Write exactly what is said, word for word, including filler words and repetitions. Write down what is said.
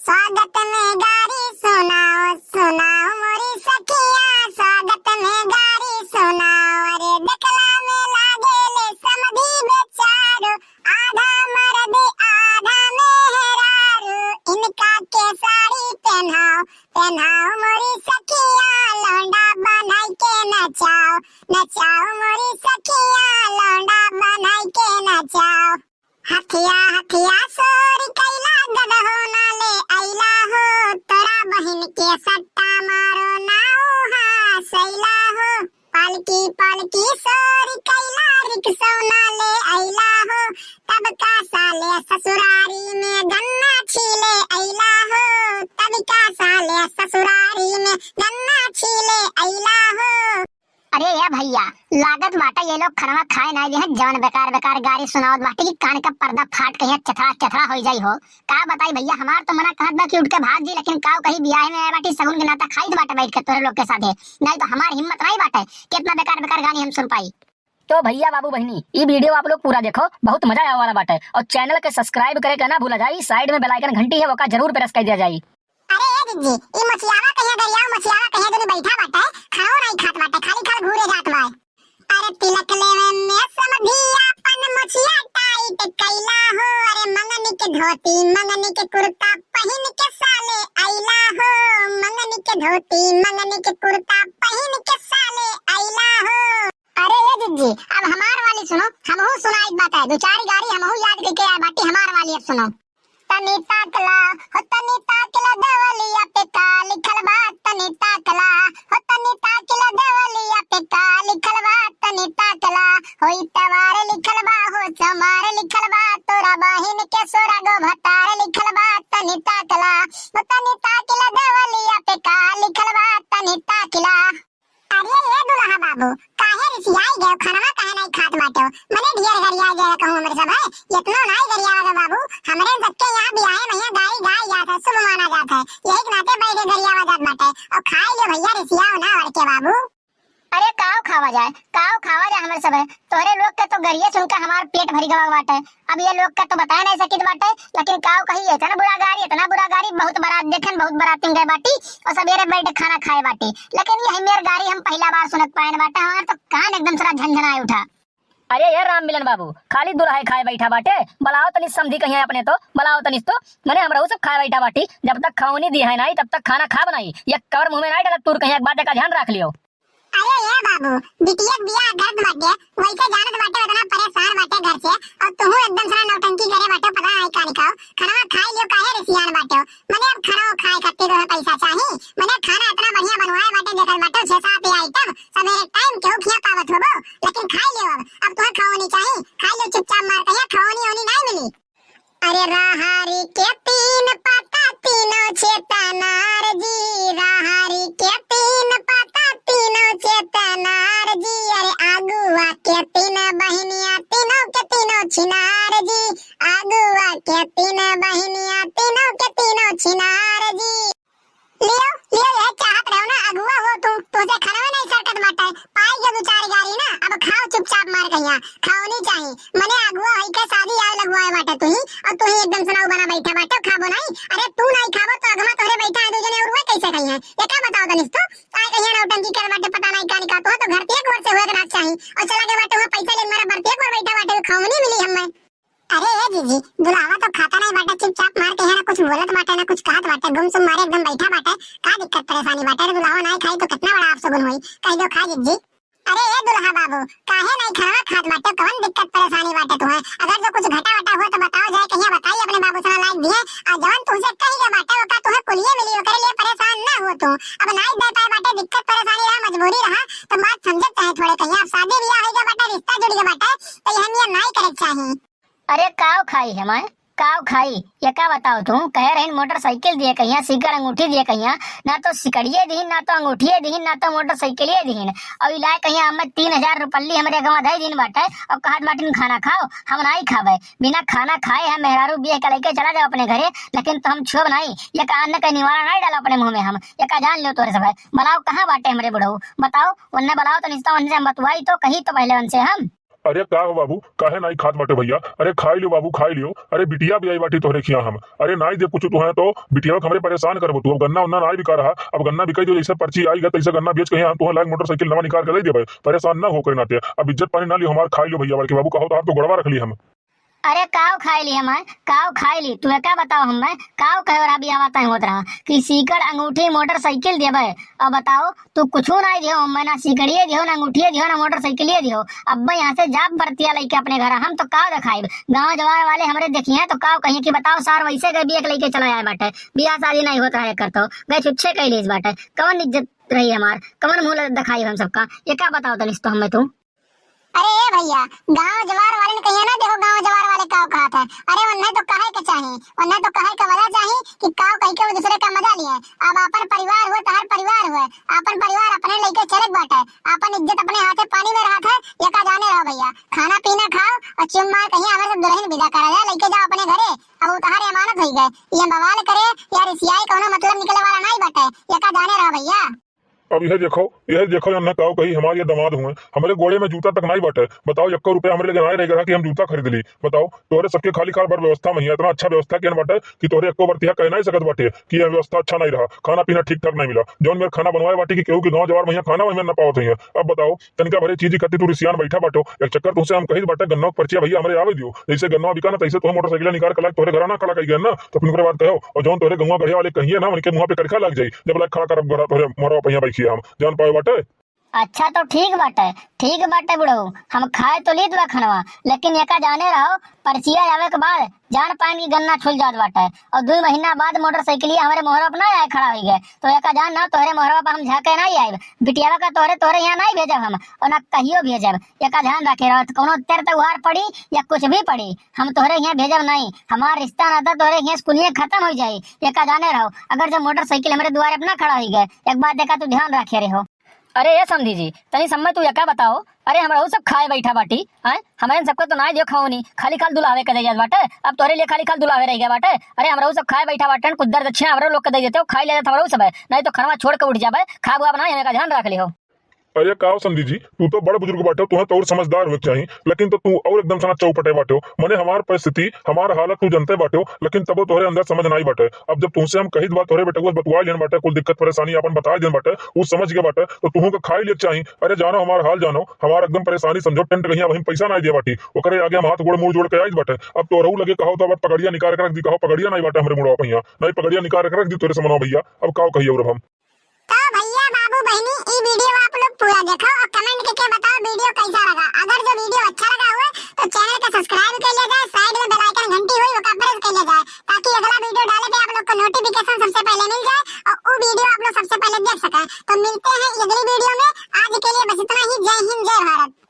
स्वागत में गारी सुनाओ, सुनाओ मोरी सखिया, स्वागत में गारी सुनाओ। अरे देखला में लागेले समधी बेचारू, आधा मर्द आधा मेहरारू। इनका के साड़ी पहनाओ, पहनाओ मोरी सखिया, लौंडा बनाई के नचाओ, नचाओ मोरी सखिया, लौंडा बनाई के नचाओ। हथिया हथिया सोर कैला, गदहो ना ले अइला हो, तोरा बहिन के सट्टा मारो ना उहाँ सैला हो। पालकी पालकी सोर कैला, रिक्शो ना ले अइला हो, तब का साले ससुरारी में गन्ना छीले अइला हो, तब का साले ससुरारी में गन्ना छीले अइला हो। अरे ए भइया, लागत बाटे ये लोग खनवा खाए नाई दिहे, जवन बेकार बेकार गारी सुनावत बाटे कि कान का पर्दा फाट के यहाँ चथड़ा चथड़ा होइ जाई हो। का बताई भइया, हमार तो मना कहत बा कि उठ के भाग जी, लेकिन काव कही बियाहे में आए बाटी, सगुन के नाता खाइत बाटे बैठ के तोहरे लोग के साथे, नाई तो हमार हिम्मत नाई बाटे कि इतना बेकार बेकार गानी हम सुन पाई। तो भइया बाबू बहिनी, ई video आप लोग पूरा देखो, बहुत मजा आवे वाला बाटे। और channel के subscribe करे के ना भूला जाई, side में bell icon घंटी है, ओका जरूर press कर दिया जाई। अरे ए जिज्जी, ई मछियावा कहिया गरियाव मछियावा कहिया दुनी बैठा बाटे, खाओ नाई खात बाटे, खाली खाल घूरे जात बा। अरे तिलक लेवे में समधी आपन मोछिया tight कैला हो, अरे मंगनी के धोती मंगनी के कुर्ता पहिन के साले अइला हो, मंगनी के धोती मंगनी के कुर्ता पहिन के साले अइला हो। अरे ए जिज्जी, अब हमार वाली सुनो, हमहू सुनाई बात है, दो चार गारी हमहू याद करके आए बाटी, हमार वाली अब सुनो। तनी ताकला, हो तनी ताकला, देवलिया पे का लिखल बा, तनी ताकला, हो तनी ताकला, देवलिया पे का लिखल बा, तनी ताकला, हो इतवार लिखल बा, हो सोमार लिखल बा, तोरा बहिन के सोरा गो भतार लिखल बा, तनी ताकला, हो तनी ताकला, देवलिया पे का लिखल बा, तनी ताकला। अरे ए दुल्हा बाबू, काहे रिसियाई गयो, खनवा काहे नाई खात बाटे हो? मने ढेर गरियाई गयो कहूँ हमरे सब है, इतनो नाई गरियावा दो बाबू, हमरे सबके यहाँ बियाहे में यहाँ गाई गाई जात है, शुभ माना जात है, यही के नाते बैठे गरियावा जात बाटे। और खाई लियो भइया, रिसियाओ ना और के बाबू। अरे काव खावा जाए, काव खावा जाए हमरे सब है, तोहरे लोग के तो गरिया सुनकर हमार पेट भरी गवा बाटे। अब ये लोग का तो बताए नाई सकित बाटे, लेकिन काव कही, इतना बुरा गारी, इतना बुरा गारी, बहुत बारात देखेन, बहुत बारातिन गए बाटी और सबेरे बैठ खाना खाए बाटी, लेकिन यही मेर गारी हम पहिला बार सुनत पाएन बाटे, हमार तो कान एकदम सारा झनझनाए उठा। अरे यार राम मिलन बाबू, खाली दुल्हा खाए बैठा बाटे, बुलाओ तनी समधी कहिया अपने तो, बुलाओ तनी तो, मने हमरहू सब खाए बैठा बाटी, जब तक खौनी दिहे नाई तब तक खाना खाब नाई, ये कवर मुँह में नाई डालत तूर कहिया, एक बात का ध्यान रख लियो। अरे ए बाबू, बिटिया के बियाह करत बाटे, वैसे जानत बाटे उतना परेशान बाटे घर से, और तुहू एकदम सारा नौटंकी करे बाटे, पता नाई का निकाओ। खनवा खाई लियो, काहे रिसियान बाटे हो? मने अब खाना खाए खातिर तोहे पैसा चाही? मने खाना इतना बढ़िया बनवाए बाटे, देखत बाटे छह सात item, सबेरे time केहू खिया पावत होबो, लेकिन खाई लियो अब, अब तोहे खौनी चाही, खाई लियो चुपचाप, मार कहिया खौनी ओनी नाई मिली। अरे राहरी के तीन पत्ता तीनों छेतनार जी, राहरी के तीन पत्ता तीनों छेतनार जी, अरे आगुआ के तीन बहिनिया तीनों के तीनों छिनार जी, आगुआ के तीन बहिनिया तीनों के तीनों छिनार जी। लियो, लियो, यह चाहत रहो ना, अगुआ हो तू, तुझे खनवे नहीं सरकत बाटे, पाई के दो चार गारी ना, अब खाओ चुपचाप मार कहिया, खौनी चाही, मने अगुआ होई के शादी आवे लगवाए बाटे तुही, और तुही एकदम सनाऊ बना बैठा बाटे, खाबो नहीं, अरे तू नहीं खाबो तो अगवा तोहरे बैठा है दो जने और वे कैसे खाई हैं, ये का बताओ तनिस तू, आए कहिया नौटंकी करे बाटे, पता नहीं का निकाल, तो, तो घर पे एक ओर से हुए के नाच चाही, और चला गए बाटे वहाँ पैसा लेन मारा, बर पे एक ओर बैठा बाटे, खौनी मिली हमें। अरे ए जीजी, दुल्हावा तो खाता नहीं बाटे, चुपचाप मार के है ना कुछ बोलत बाटे ना कुछ कहत बाटे, गुमसुम मारे एकदम बैठा बाटे। का दिक्कत परेशानी बाटे? अरे दुल्हावा नहीं खाई तो कितना बड़ा अपशगुन होई, कह दो खा जीजी। अरे ए दुल्हा बाबू, काहे नहीं खाना खात बाटे, कौन दिक्कत परेशानी बाटे तुम्हें? अगर जो कुछ घटा वटा हुआ तो बताओ जाए, कहिया बताई अपने बाबू से लाइक दिए, और जवन तुझे कही के बाटे ओका तुहे कुलिये मिली, ओकरे लिए परेशान ना हो तू। अब नहीं दे पाए बाटे, दिक्कत परेशानी रहा, मजबूरी रहा, तो बात समझे चाहे थोड़े, कहिया अब शादी ब्याह हो गया बाटे, रिश्ता जुड़ गया बाटे, तो यह नियम नहीं करे के चाही। अरे काव खाई है मैं, काव खाई? ये का बताओ तू, कहे रहीन मोटरसाइकिल दिए कहिया, सिकड़ अंगूठी दिए कहिया, ना तो सिकड़िए दीन, ना तो अंगूठिए दीन, ना तो मोटरसाइकिलिए दीन। और इलाए कहिया हमें तीन हजार रुपल्ली हमरे गवा दे दीन बाटे, और कहत बाटिन खाना खाओ, हम नाई खाबे। बिना खाना खाए हम मेहरारू बिया के लेके चला जाओ अपने घरे, लेकिन तो हम छुअब नाई। ये का अन्न का निवारा नाई डाला अपने मुंह में हम। ये का जान लो तोरे सब है। बताओ कहाँ बाटे हमरे बुढ़ऊ? बताओ, उनने बताओ तो निस्ता उनसे हम बतुआई तो कही तो पहले उनसे हम। अरे का हो बाबू, काहे नाई खात बाटे भइया? अरे खाई लियो बाबू, खाई लियो। अरे बिटिया भी आई बाटी तोहरे खिया हम। अरे नाई दे कुछ तुहे तो बिटिया के हमरे परेशान करबो तू। अब गन्ना उन्ना नाई बिका रहा, अब गन्ना बिकाई दियो, जैसे पर्ची आई गा तैसे गन्ना बेच के हम तुहे लायक मोटरसाइकिल नवा निकाल के दे देबे। परेशान ना हो करे नाते। अब इज्जत पानी ना लियो हमार, खाई लियो भइया, बल्कि बाबू कहो तो हाथ तो गोड़वा रख ली हम। अरे काव खाई ली हम, काव खाई ली, तू का बताओ हम, काव कहे रहा बियाह तय होत रहा कि सीकड़ अंगूठी मोटरसाइकिल देबे। अब बताओ, तू कुछू नाई दिहो, मैं ना सिकड़िए दिहो, ना अंगूठिए दिहो, ना मोटरसाइकिलिए दिहो। अब यहाँ से जाब बरतिया लइके अपने घर, हम तो काव देखाइब। गाँव जवार वाले हमरे देखिए तो काव कहिए कि बताओ सार वैसे गए बिया के लइके चला आए बाटे, बियाह शादी नाई होत रहा एकर तो, गए छुच्छे कह लीस बाटे, कवन इज्जत रही हमार, कवन मुँह देखाई हम सबका, ये का बताओ तनिस तो हमें तू। अरे ए भइया, गाँव जवार वाले ने कहिया ना, देखो गाँव जवार वाले का कहत है। अरे उन्हें तो कहे के चाही, उन्हें तो कहे के वजह चाही कि काव कह के वो दूसरे का मजा लिए। अब अपन परिवार हुए, तहर परिवार हुए, अपन परिवार अपने लइके चले के बाटे, अपन इज्जत अपने हाथे पानी में रहत है, ये का जाने रहो भइया। खाना पीना खाओ और चुम मार कहिया हमारे सब दुल्हन विदा करा जाए, लइके जाओ अपने घरे। अब वो तहरे अमानत हुई गए, ये बवाल करे या रिसियाई कौनो मतलब निकले वाला नहीं बाटे, ये का जाने रहो भइया। अब यह देखो, यह देखो, यन्ना काव कही हमार ये दामाद हुए, हमरे गोड़े में जूता तक नाई बाटे। बताओ, यक्को रुपया हमरे लगे नाई रह गया कि हम जूता खरीद ली। बताओ, तोहरे सबके खाली खाल भर व्यवस्था में ही इतना अच्छा व्यवस्था किया बाटे कि तोहरे यक्को बरतिया कह नाई सकत बाटे कि यह व्यवस्था अच्छा नाई रहा, खाना पीना ठीक ठाक नाई मिला। जौन मेर खाना बनवाए बाटे कि केहू के गाँव जवार में यहाँ खाना वही में ना पावत हुई है। अब बताओ, तनिका भरे चीज खातिर तू रिसियान बैठा बाटो, एक चक्कर तुमसे हम कही बाटे, गन्ना के पर्चिया भइया हमरे आवे दियो, जैसे गन्ना बिका ना तैसे तोहरे मोटरसाइकिल निकाल के लायक तोहरे घरा ना खड़ा कही गए ना, तो फिर ओकरे बाद कहो, और जौन तोहरे गंगवा गढ़े वाले कहिए ना, उनके मुँह पे करखा लग जाई, जब लायक खड़ा करब घरा तोहरे मोरवा पहिया बैठिए हम। जान पाए बाटे। अच्छा तो ठीक बाटे, ठीक बाटे बुढ़ऊ, हम खाए तो लीत बा खनवा, लेकिन एका जाने रहो, पर्चिया आवे के बाद जान पाइन की गन्ना छुल जात बाटे, और दुई महीना बाद मोटरसाइकिलिया हमरे मोहरवा पर ना आए खड़ा होई गए, तो एका जान ना तोहरे मोहरवा पर हम झाके ना आइब, बिटियावा का तोहरे, तोहरे यहाँ ना भेजब हम, और ना कहियो भेजब। एका ध्यान रखे रहो, तो कौनो तेर त्योहार पड़ी या कुछ भी पड़ी, हम तोहरे यहाँ भेजब नहीं, हमार रिश्ता नाता तोहरे यहाँ स्कूलिया खत्म हो जाई। एका जाने रहो, अगर जब मोटरसाइकिल हमरे दुआरे पर ना खड़ा होई गए, एक बात एका तू ध्यान रखे रहो। अरे ए समधी जी, तनी समय तू एका बताओ, अरे हमरहू सब खाए बैठा बाटी, हैं? हमरे सबके तो नाई दियो खाओ नी, खाली खाल दुलावे के दे जात बाटे। अब तोहरे लिए खाली खाल दुलावे रह गया बाटे। अरे हमरहू सब खाए बैठा बाटे, कुछ दर दक्षिणा हमरो लोग के दे देते हो, खाई ले जात हमरहू सब है, नहीं तो खनवा छोड़ के उठ जाबे, खाब वाब ना, एका ध्यान रख लिहो। अरे काव समधी जी, तू तो बड़ बुजुर्ग बाटे, तुहे तो और समझदार होए के चाही, लेकिन तो तू और एकदम से ना चौपटे बाटे हो। मने हमार परिस्थिति, हमार हालत तू जनते बाटे हो, लेकिन तबो तोहरे अंदर समझ नाई बाटे। अब जब तुमसे हम कहित बा, तोहरे बेटवा से बतुआ लेन बाटे, कुल दिक्कत परेशानी अपन बता देन बाटे, उ समझ गए बाटे, तो तुहू के खाई ले के चाही। अरे जानो हमार हाल जानो, हमार एकदम परेशानी समझो, टेंट कहिया वहीं पैसा नाई दिया बाटी, ओकरे आगे हम हाथ गोड़ मुंह जोड़ के आइल बाटे। अब तोहरहू लगे कहो तो अब पगड़िया निकाल के रख दी, कहो पगड़िया नाई बाटे हमरे मुड़वा पहिया, नाई पगड़िया निकाल के रख दी तोहरे समनवा भइया। अब काव कहिए और अब हम। तो भइया, बाबू, बहिनी, ई video आप लोग पूरा देखो और comment करके बताओ video कैसा लगा। अगर जो video अच्छा लगा हुए तो channel के subscribe कर लिया जाए, side में bell icon घंटी हुई ओका press कर लिया जाए, ताकि अगला video डाले पे आप लोग को notification सबसे पहले मिल जाए और वो video आप लोग सबसे पहले देख सकें। तो मिलते हैं अगली video में, आज के लिए बस इतना ही। जय हिंद, जय भारत।